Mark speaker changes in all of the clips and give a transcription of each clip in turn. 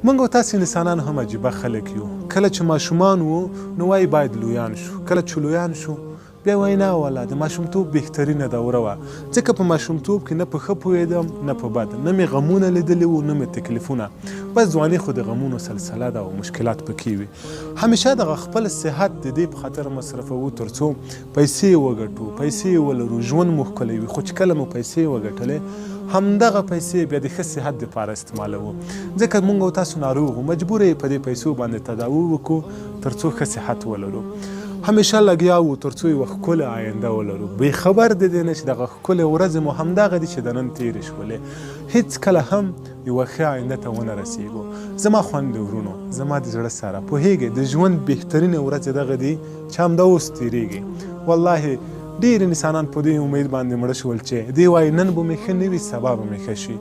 Speaker 1: موږ او تاسې انسانان هم عجیبه خلک یو. کله چې ماشومان وو نو وایي باید لویان شو، کله چې لویان شو بیا وایي نه والا د ماشومتوب بهترینه دوره وه، ځکه په ماشومتوب کې نه په ښه پوهېدم نه په بد، نه مې غمونه لیدلي وو نه مې تکلیفونه، بس ځواني خو د غمونو سلسله ده او مشکلات پکې وي. همیشه دغه خپل صحت د دې په خاطر مصرفوو تر څو پیسې وګټو، پیسې ولرو، ژوند مو ښکلی وي، خو چې کله مو پیسې وګټلې همدغه پیسې بیا د ښه صحت دپاره استعمالوو، ځکه مونږ او تاسو ناروغ وو، مجبور یې په دې پیسو باندې تداوي وکړو تر څو ښه صحت ولرو. همیشه لګیا وو تر څو یوه ښکلې آینده ولرو، بې خبر د دې نه چې دغه ښکلې ورځې مو همدغه دي چې د نن تېرې شولې، هېڅکله هم یوه ښه آینده ته ونه رسېږو. زما خوندې وروڼو، زما د زړه سره، پوهېږئ د ژوند بهترینې ورځې دغه دي چې همدا اوس تېرېږي. والله ډېر انسانان په دې امید باندې مړه شول چې دی وایي نن به مې ښه نه وي سبا به مې ښه شي،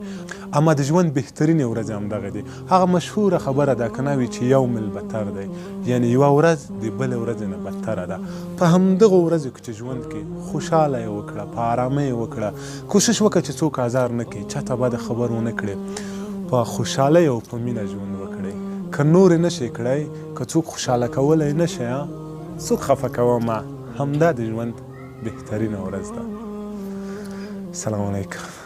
Speaker 1: اما د ژوند بهترینې ورځې همدغه دي. هغه مشهوره خبره ده که نه وي چې یو میل بتر دی، یعنې یوه ورځ د بلې ورځې نه بدتره ده. په همدغو ورځو کې چې ژوند کې خوشحاله یې وکړه، په آرامۍ یې وکړه، کوشش وکړه چې څوک ازار نه کړي، چاته بده خبر ونه کړې، په خوشحالۍ او په مینه ژوند وکړئ. که نور یې نه شئ کړای، که څوک خوشحاله کولی نه شئ، څوک خفه کوه مه، همدا د ژوند بهترینه ورځ ده. سلام علیکم.